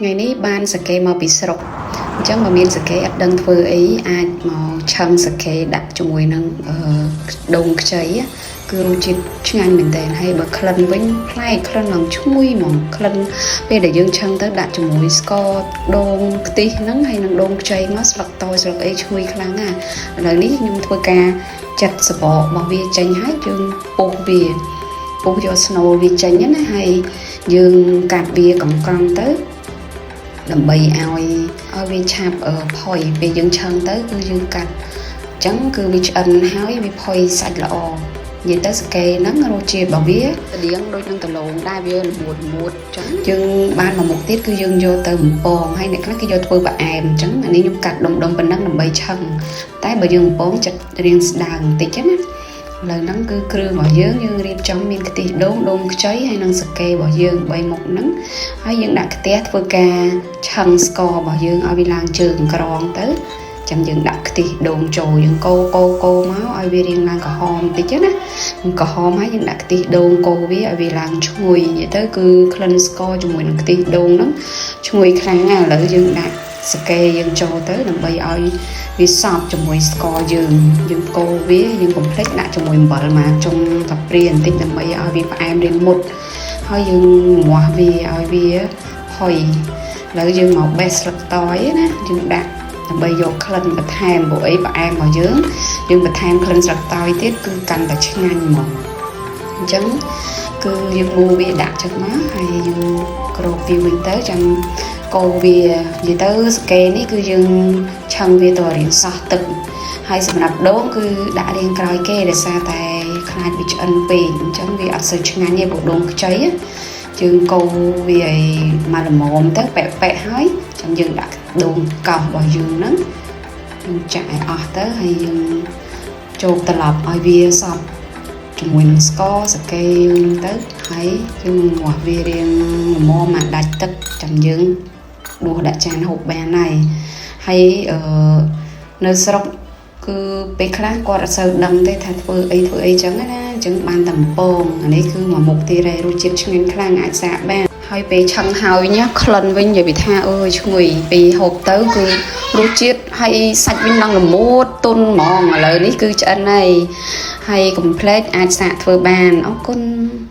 ថ្ងៃនេះបានសាកេមកពីស្រុកអញ្ចឹងបើមានសាកេអត់ដឹងធ្វើអីអាចមកឆឹងសាកេដាក់ជាមួយនឹងអឺដូងខ្ចីគឺរសជាតិឆ្ងាញ់មែនតើហើយបើក្លិនវិញប្លែកក្លិនឡើងឈ្ងុយហ្មងក្លិនពេលដែលយើងឆឹងទៅដាក់ជាមួយស្ករដូងខ្ទិះហ្នឹងហើយនឹងដូងខ្ចីមកស្លឹកតយស្លឹកអីឈ្ងុយខ្លាំងណាស់ឥឡូវនេះខ្ញុំធ្វើការចាត់សបករបស់វាចេញហើយយើងពុះវាពុះយកស្នូលវាចេញណាហើយយើងកាត់វាកង់កង់ទៅ ដើម្បីឲ្យឲ្យវាឆាប់អឺផុយពេលយើងឆឹងទៅគឺយើងកាត់អញ្ចឹងគឺវាឆ្អិនហើយវាផុយសាច់ល្អនិយាយទៅសាកេហ្នឹងរសជាតិរបស់វាស្តៀងដូចនឹងដំឡូងដែរវាល្មួតល្មួតអញ្ចឹងយើងបានមួយមុខទៀតគឺយើងយកទៅបំពងហើយអ្នកខ្លះគេយកធ្វើផ្អែមអញ្ចឹងអានេះខ្ញុំកាត់ដុំដុំប៉ុណ្ណឹងដើម្បីឆឹងតែបើយើងបំពងចិត្តរាងស្ដើងបន្តិចណាឥឡូវហ្នឹងគឺគ្រឿងរបស់យើងយើងរៀបចំមានខ្ទិះដូងដូងខ្ចីហើយនិងសាកេរបស់យើង3មុខហ្នឹងហើយយើងដាក់ខ្ទះធ្វើការឆឹងស្កររបស់យើងឲ្យវាឡើងជើងក្រងទៅចាំយើងដាក់ខ្ទិះដូងចូលយើងកូរកូរកូរមកឲ្យវារាងឡើងក្រហមបន្តិចណាក្រហមហើយយើងដាក់ខ្ទិះដូងកូរវាឲ្យវាឡើងឈ្ងុយនិយាយទៅគឺក្លិនស្ករជាមួយនឹងខ្ទិះដូងហ្នឹងឈ្ងុយខ្លាំងណាស់ឥឡូវយើងដាក់សាកេយើងចូលទៅដើម្បីឲ្យវាសព្វជាមួយស្ករយើងយើងកូរវាយើងកុំភ្លេចដាក់ជាមួយអំបិលមកចុងកាព្រាបន្តិចដើម្បីឲ្យវាផ្អែមរាងមុតហើយយើងងាស់វាឲ្យវាផុយឥឡូវយើងមកបេះស្លឹកតយណាយើងដាក់ដើម្បីយកក្លិនបន្ថែមព្រោះអីផ្អែមរបស់យើងយើងបន្ថែមក្លិនស្លឹកតយទៀតគឺកាន់តែឆ្ងាញ់ហ្មងអញ្ចឹងគឺយើងមូវាដាក់ចឹងមកហើយយើងគ្របវាវិញទៅចាំកូរវានិយាយទៅសាកេនេះគឺយើងឆឹងវាទៅរៀងសោះទឹកហើយសម្រាប់ដូងគឺដាក់រៀងក្រោយគេដោយសារតែខ្លាចវាឆ្អិនពេកអញ្ចឹងវាអត់សូវឆ្ងាញ់ទេព្រោះដូងខ្ចីយើងកូរវាឲ្យមកល្មមទៅប៉ែកប៉ែកហើយចាំយើងដាក់ដូងកោសរបស់យើងហ្នឹងយើងចាក់ឲ្យអស់ទៅហើយយើងចូលត្រឡប់ឲ្យវាសព្វជាមួយនឹងស្ករសាកេយើងហ្នឹងទៅហើយយើងងាស់វារៀងល្មមមកដាច់ទឹកចាំយើងដួសដាក់ចានហូបបានហើយហើយអឺនៅស្រុកគឺពេលខ្លះគាត់អត់សូវដឹងទេថាធ្វើអីធ្វើអីចឹងណាអញ្ចឹងបានតែបំពងអានេះគឺមួយមុខទៀតហើយរសជាតិឆ្ងាញ់ខ្លាំងអាចសាកបានហើយពេលឆឹងហើយញ៉ាក្លិនវិញនិយាយពីថាអើយឈ្ងុយពេលហូបទៅគឺរសជាតិហើយសាច់វិញឡើងល្មួតទន់ហ្មងឥឡូវនេះគឺឆ្អិនហើយហើយកុំភ្លេចអាចសាកធ្វើបានអរគុណ។